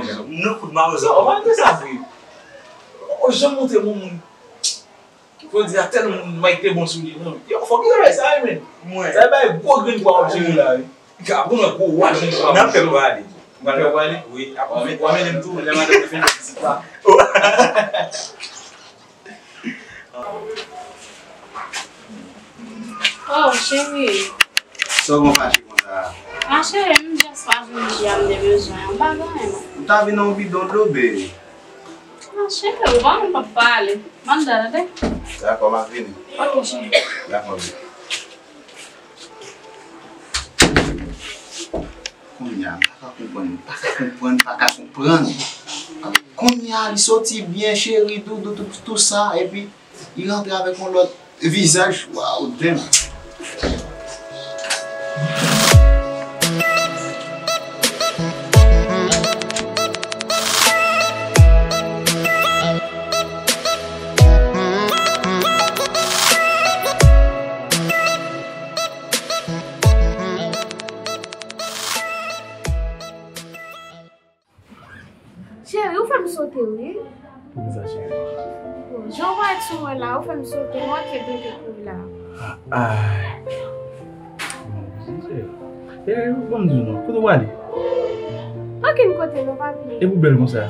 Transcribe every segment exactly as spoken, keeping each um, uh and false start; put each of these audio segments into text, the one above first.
Mwen, m nan kout mawozo. Yo, w pa di sa vre. Ou janm montre m yon moun. Jodi a, tèl moun Mike te bon sou li, non. Yo, fòk li travay sa, wi, men. Mwen. Sa bay gwo grenn bwa w ap jere la, wi. Ka pou mwen gwo wa jwenn pa. Nan fè w ale. Mwen fè w ale? Wi, apre w amenn m tou, lè madanm mwen fin fè vizit la. Oh, cheri. Sa w gon fache konsa? Ah, cheri, m just pa vin di a m te bezwen yon bagay, non. Ou ta vin nan yon bidon dlo, baby. Ah, cheri, ou pa konn p ap pale. Manda, tande. Dakò, m ap vini. Ok, cheri. Dakò, baby. Kounye a, m pa ka konprann, m pa ka konprann, m pa ka konprann. Kounye a, li soti byen, cheri, doudou, tout, tout sa, epi li rantre avèk yon lòt vizaj. Waw, damn. Cheri, ou fè m sote, wi. Poukisa, cheri? Bon, jan w parèt sou mwen la, ou fè m sote, m manke byen te kouri la. Ay. Bon, cheri. E, ban m di w non, kote w prale? Okenn kote non, papi. E pou bèl konsa?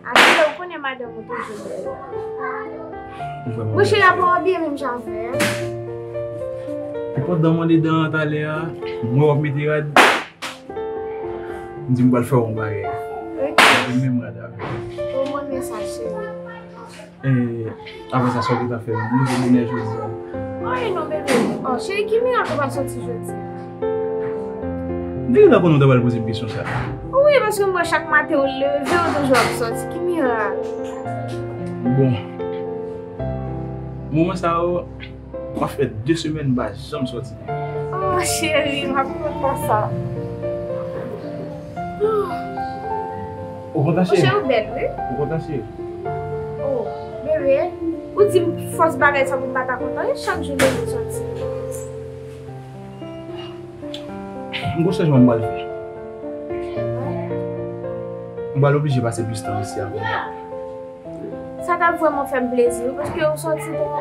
Atè, ou konnen madanm ou toujou bèl. Ou vrèman bèl, cheri. Monchè, apa w abiye menm jan avè a? Epi pandan m andedan an talè a, m wè w ap mete rad. M di m pral fè w yon bagay. Ok. Mete menm rad avè w. O, mwen renmen sa, cheri. E, apre sa, sa w gentan fè menm? Leve bonè jodi a. Anyen non, bebe. Oh, cheri, ki mirak ou pa soti jodi a? M te gentan konnen w ta pral poze m kesyon sa. Wi, paske m wè chak maten ou leve, ou toujou ap soti. Ki mirak? Bon. Moman sa yo, m ap fè de semèn m pa janm sòti. Oh, Cheri, m ap kontan sa. Ou kontan, cheri? Monchè, ou bèl, wi. Ou kontan, cheri? Oh, bebe, ou di m fòs bagay sa pou m pa ta kontan, e chak jou leve sòti. M gon chanjman m pral fè. M pral oblije pase plis tan isi avè w. Sa t ap vrèman fè m plezi, wi, paske ou sòti twòp.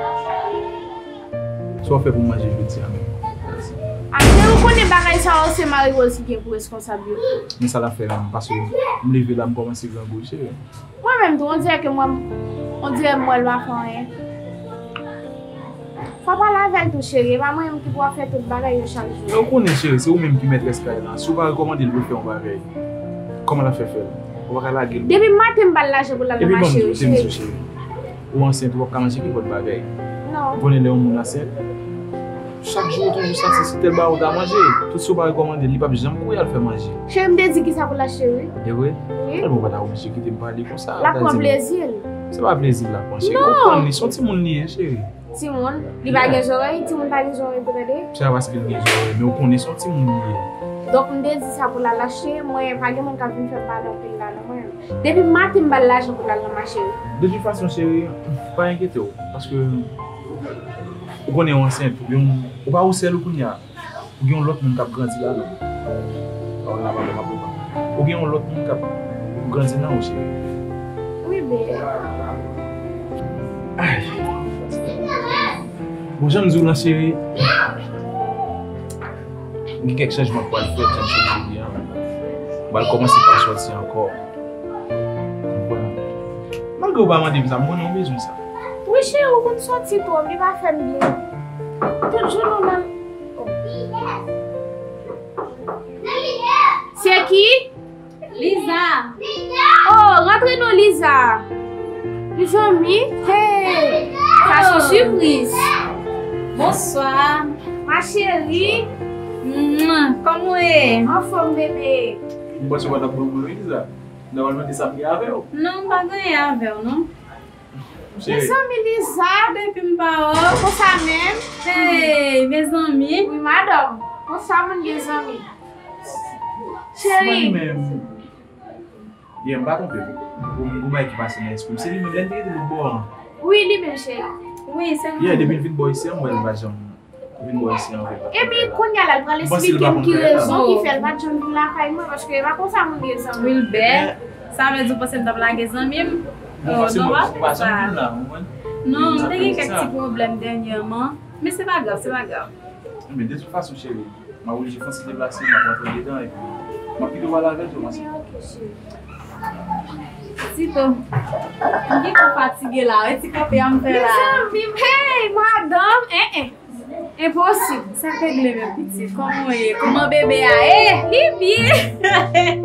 Sa w fè pou m manje jodi a menm? Mèsi. Apre, ou konnen bagay sa yo, se mari Rose ki gen pou responsab yo. Men sa l ap fè menm, paske m leve la, m kòmanse grangou, cheri. Mwen menm tou, on dirè ke mwen, on dirè m wè l pa fè anyen. Fò pale avè l tou, cheri. E pa mwen menm ki pou ap fè tout bagay yo chak jou. Men ou konnen, cheri, se ou menm ki mètrès kay la. Si w pa rekòmande l pou l fè yon bagay, kòman l ap fè fè l? Ou pa ka lage l. Depi maten m ba l lajan pou l al nan mache yo, cheri. Epi ban m di w, te m di w, cheri. Ou ansent, ou p ap ka manje nenpòt bagay. Non. Ou konnen lè yon moun ansent, chak jou ou toujou santi si tèl bagay ou ta manje. Tout sa ou pa rekòmande l, li p ap janm kouri al fè manje. Cheri, m te di kisa pou l achte, wi. E vre? Wi. Tèlman ou pa ta oblije kite m pale konsa. L ap pran plezi l. Se pa plezi l ap pran, cheri. Non. Konprann li, se yon timoun li ye, cheri. Timoun? Li pa gen zòrèy? Timoun pa gen zòrèy pou tande? Se pa paske l gen zòrèy, men ou konnen se yon timoun li ye. Donk, m te di sa pou l al achte, mwen, pa gen moun k ap vin fè m pale anpil la, non, mwen. Depi maten m ba l lajan pou l al nan mache, wi. De tout fason, cheri, pa enkyete w, paske ou konnen w ansent, ou gen yon, ou pa ou sèl ou kounye a. Ou gen yon lòt moun k ap grandi ladan w. Pawòl la pa bon, m ap repann. Ou gen yon lòt moun k ap grandi nan ou, cheri. Wi, bebe. Ay. Bon, jan m di w lan, cheri, m gen kèk chanjman k pral fèt, jan m te di w an. M pral kòmanse pa sòti ankò. Konprann? Malgre w pa mande m sa, m konnen w bezwen sa. Wi, cheri, ou konn sòti twòp, li pa fè m byen. Tout jou nou nan. Se ki? Liza. Oh, rantre non, Liza. Mezanmi, hey, sa se yon sipriz. Bonswa. Ma chérie. Mwa, kòman w ye? Anfòm, bebe. M panse w pa t ap bon pou Liza. Nòmalman, se sa m gen avè w. Non, m pa gen anyen avè w, non. Mezanmi, Liza, depi m pa wè w. Konsa menm? Hey, mezanmi. Wi, madanm. Konsa moun gen zanmi. Cheri. Mwen menm. Yeah, m pa twonpe m. Pou, pou bagay ki pase nan espri m. Se li menm, lè m te rete lòt bò an. Wi, li menm, cheri. Wi, se li menm. Yeah, depi l vin bò isi an, m wè l pa janm vin bò isi an, vre. Epi, kounye a la, l pral esplike m ki rezon ki fè l pa t janm vin lakay mwen, paske e pa konsa moun gen zanmi. Wilbert, sa vle di w panse m t ap lage zanmi m? Oh, non, pa fè sa. Non, m te gen kèk ti pwoblèm dènyèman, men se pa grav, se pa grav. Men de tout fason, cheri, m ap oblije fè yon ti deplase, m ap rantre dedan, epi m ap kite w pale avè l tou, ma chérie. Ok, cheri. Tito, m gentan fatige la, wè ti kanpe a m fè la. Mezanmi, hey, madanm, eh, eh. Enposib. Sa k regle menm, pitit? Kòman w ye? Kòman bebe a ye? Li byen.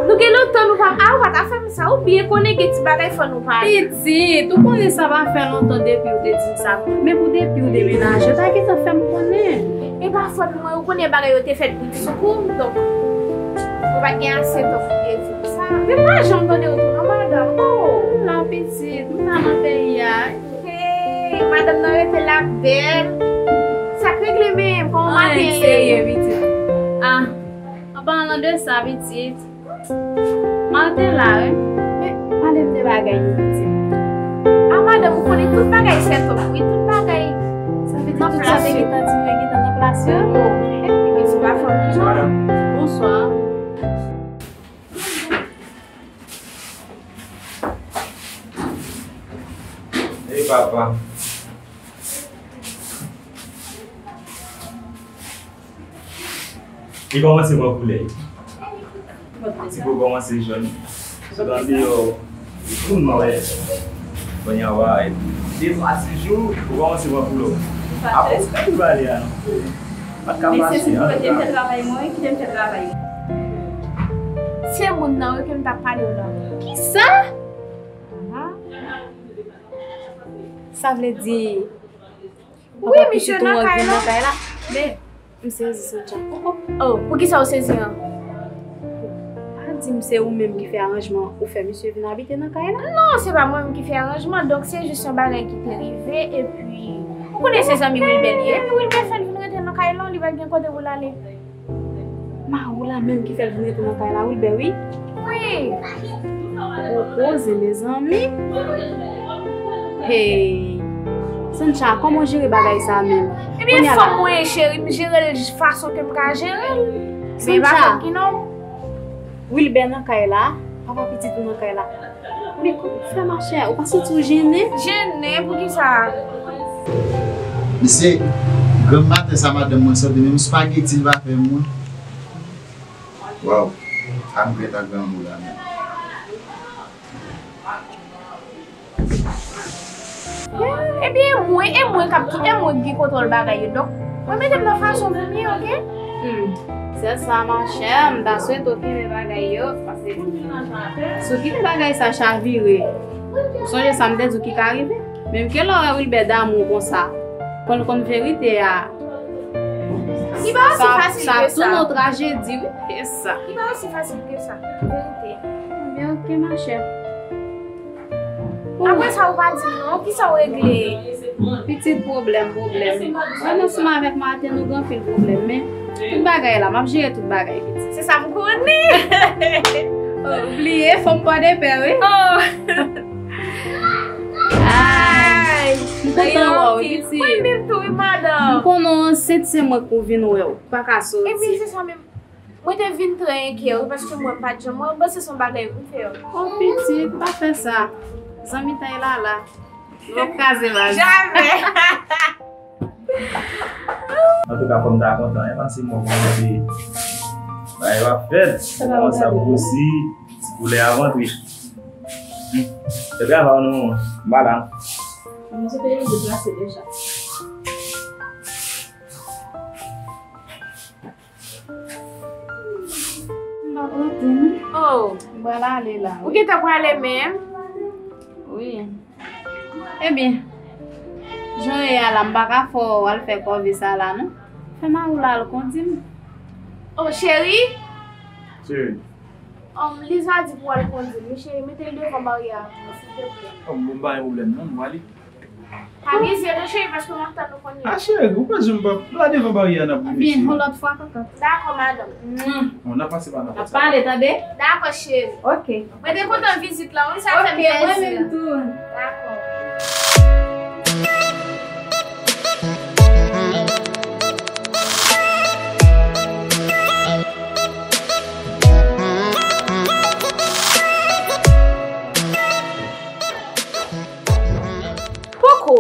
Nou gen lontan nou pa, a, ou pa ta fè m sa. Ou byen konnen gen ti bagay fò nou pale. Pitit, ou konnen sa pa fè lontan depi w te di m sa. Men pou depi w demenaje, w ta gentan fè m konnen. E pa fòt mwen, ou konnen bagay yo te fèt vit sou kou m, donk ou pa t gen ase tan pou te di m sa. Men m pa janm tande w tou non, madanm. Oh, m la pitit, m la nan peyi a. Hey, madanm nan rete la bèl. Sa k regle menm, kòman maten ye? Anyen serye, pitit. Ah, an palan de sa, pitit, maten la, wi. Men, pale m de bagay yo, pitit. Ah, madanm, ou konnen tout bagay sèt òp, wi, tout bagay. Sa vle di tout sa te gentan di mwen gentan nan plas yo? Oh, epi, men se pa fòt li, non. Bonswa. Ey, papa. Li kòmanse pran koulè. Ti po kòmanse jòn. Sot andeyò, li tou nwè. Kounye a, de twa ti jou, li kòmanse pran koulè. Apa ou fè pou pale a, non? Pa t ka pase, an tou ka. Kite m fè travay mwen, kite m fè travay mwen. Se moun nan, wi, ke m t ap pale w la. Kisa? Aha. Sa vle di, wi, misye nan kay la. Men, m sezi, Soutchan. Oh, poukisa w sezi an? Pa di m se ou menm ki fè aranjman ou fè misye vin abite nan kay la? Non, se pa mwen menm ki fè aranjman, donk se jis yon bagay ki te rive, epi, ou konnen se zanmi Wilbert li ye, epi Wilbert fè l vin rete nan kay. Non, li pa gen kote pou l ale. Mari w la menm ki fè l vin rete nan kay la, Wilbè, wi. Wi. Gwo koze, mezanmi. Hey. Sancha, kòman w jere bagay sa menm? Ebyen, fanm mwen ye, cheri, m jere l fason ke m ka jere l. Men e pa fanm ki non. Wilbè nan kay la, papa pitit ou nan kay la. Men kòman w fè, machè? Ou pa santi w jennen? Jennen? Poukisa? Mesye, granm maten sa madanm mwen sòti, menm spageti li pa fè mwen. Waw, a m grèt ak granmoun la menm. Ebyen, e mwen, e mwen k ap ki, e mwen ki gen kontwòl bagay yo. Donk, mwen mete m nan fason pou m ye, oke? Hmm. Sè sa, machè, m ta swete w kenbe bagay yo, paske si w kite bagay sa chavire, ou sonje sa m te di w ki ka rive? Menm ke lè w wè Wilbè damou konsa, konn konn verite a. Li pa osi fasil ke sa. Sa tounen w trajedi, wi. E sa. Li pa osi fasil ke sa. Verite. Ebyen, oke, machè. Apre sa, ou pa di m non, kisa w regle? Pitit pwoblèm, pwoblèm. Mwen menm ansanm avèk Martin, nou gen anpil pwoblèm, men tout bagay la, m ap jere tout bagay, pitit. Se sa m konnen. Oh, bliye, fò m pòde pè, wi. Oh. Ay, m kontan wè w, pitit. Mwen menm tou, wi, madanm. M konnen w ansent, se mwen k pou vin wè w. Pa ka soti. Epi, se sa menm. Mwen te vin trè enkyè, wi, paske mwen pa t janm, mwen panse se yon bagay pou fè. Oh, pitit, pa fè sa. Zanmitay la, la. Lòt kraze baz. Jamè. Antouka, fò m ta kontan, e, paske mwen konnen se bagay w ap fè. Kòmanse ap gwosi, ti koulè ap antre. Hmm. Se travay nou, m pa la. Mwen se te yo deplase deja. M pa kontan non. Oh. M pral ale la. Ou gentan prale menm? Wi. Ebyen, jan w ye a la, m pa ka fè w al fè kòve sa la non. Fè mari w la al kondi m. Oh, cheri. Cheri. Um, Liza di pou w al kondi m. Cheri, mete l devan baryè a pou mwen, silteplè. Oh, bon, pa gen pwoblèm non, m prale. Pa gen zye non, cheri, paske m ap tann ou kounye a. Ah, cheri, ou pa janm pa la devan baryè a, n ap bouke, cheri. Ebyen, yon lòt fwa, kokot. Dakò, madanm. Bon, n ap pase pa, n ap pase pa. N ap pale, tande? Dakò, cheri. Oke. Mwen te kontan vizit la, wi, sa fè m plezi. Oke, mwen menm tou. Dakò. Poko.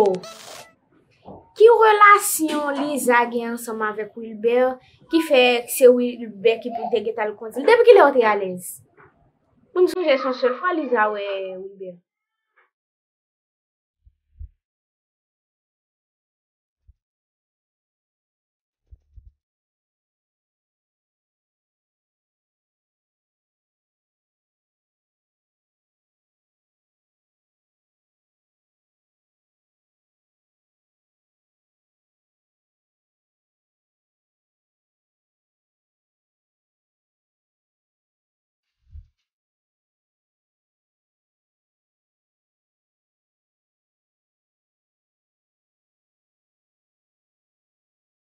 Ki relasyon Liza gen ansanm avèk Wilbert ki fè se Wilbert ki pou te gentan al kondi l? Depi kilè yo te alèz? Mwen sonje se yon sèl fwa Liza wè Wilbert.